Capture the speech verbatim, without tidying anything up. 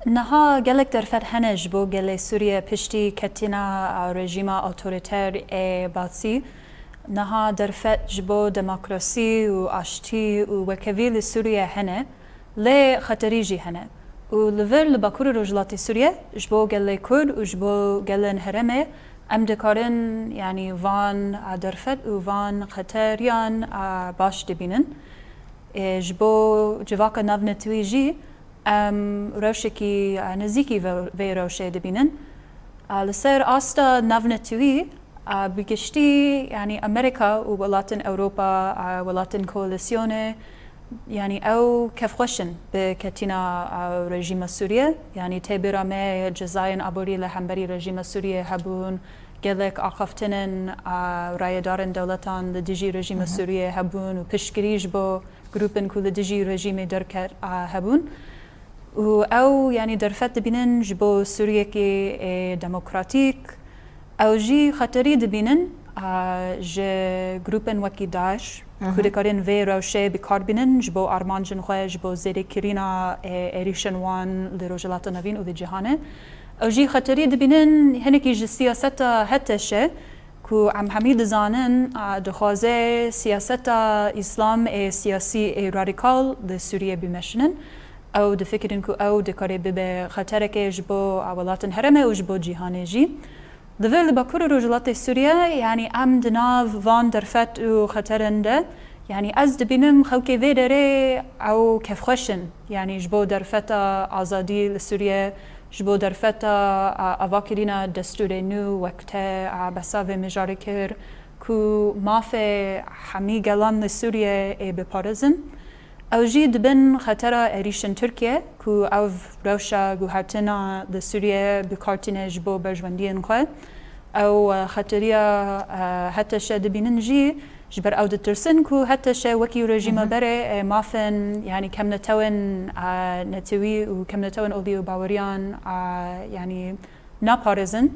Niha gelek derfet hene ji bo gelê Sûriye piştî ketîna rejîma otorîter ê Baathî. Niha derfet ji bo demokrasî û aştî û wekevî li Sûriye hene, lê xeterî jî hene. Û li vir li Bakur û Rojhilatê Sûriye ji bo gelê Kurd û ji bo gelên herêmê em dikarin, yanî van derfet û van xeteriyan baş dibînin. Ê, ji bo civaka navnetewî jî em rewşekî, e, nizîkî ve-, vê rewşê dibînin. E, li ser asta navnetewî, e, bi giştî, yanî Amerîka û welatên Ewropa, e, welatên koalîsyonê, yanî ew kêfxweş in bi ketîna, e, rejîma Sûriye. Yanî tê bîra me cezayên aborî li hemberî rejîma Sûriye hebûn, gelek axaftinên, e, rayedarên dewletan li dijî rejîma Sûriye hebûn û piştgirî ji bo grûpên ku li dijî rejîmê derket, a, hebûn. Û ew, yanî derfet dibînin ji bo Sûriyekê, ê, demokratîk. Ew jî xeterî dibînin, a, ji grûpên wekî DAIŞ, ku dikarin vê rewşê bi kar bînin ji bo armancên xwe, ji bo zêdekirina, ê, êrîşên wan li Rojhilata Navîn û li cîhanê. Ew jî xeterî dibînin hinekî ji siyaseta HTŞ, ku em hemî dizanin, a, dixwaze siyaseta Îslam ê siyasî ê radîkal li Sûriye bimeşînin. Ew difikirin ku ew dikare bibe xetereke ji bo, a, welatên herêmê û ji bo cîhanê jî. Li vir li Bakur û Rojhilatê Sûriye, yanî em di nav van derfet û xeterin de, yanî ez dibînim xelkê vê derê ew kêfxweş in. Yanî ji bo derfeta azadî li Sûriye, ji bo derfeta, a, avakirina destûrê nû, wek te, a, behsa vê mijarê kir ku mafê hemî gelan li Sûriye ê biparêzin. Ew jî dibin xetera êrîşên Tirkiye ku ev rewşa guhertina li Sûriye bi kar tîne ji bo berjwendiyên xwe. Ew, e, xeteriya, e, HTŞ dibînin jî, ji ber ew ditirsin ku HTŞ wekî rejîma berê, e, mafên, yanî kemnetewên, e, netewî û kemnetewên olî û baweriyan, e, yanî naparêzin.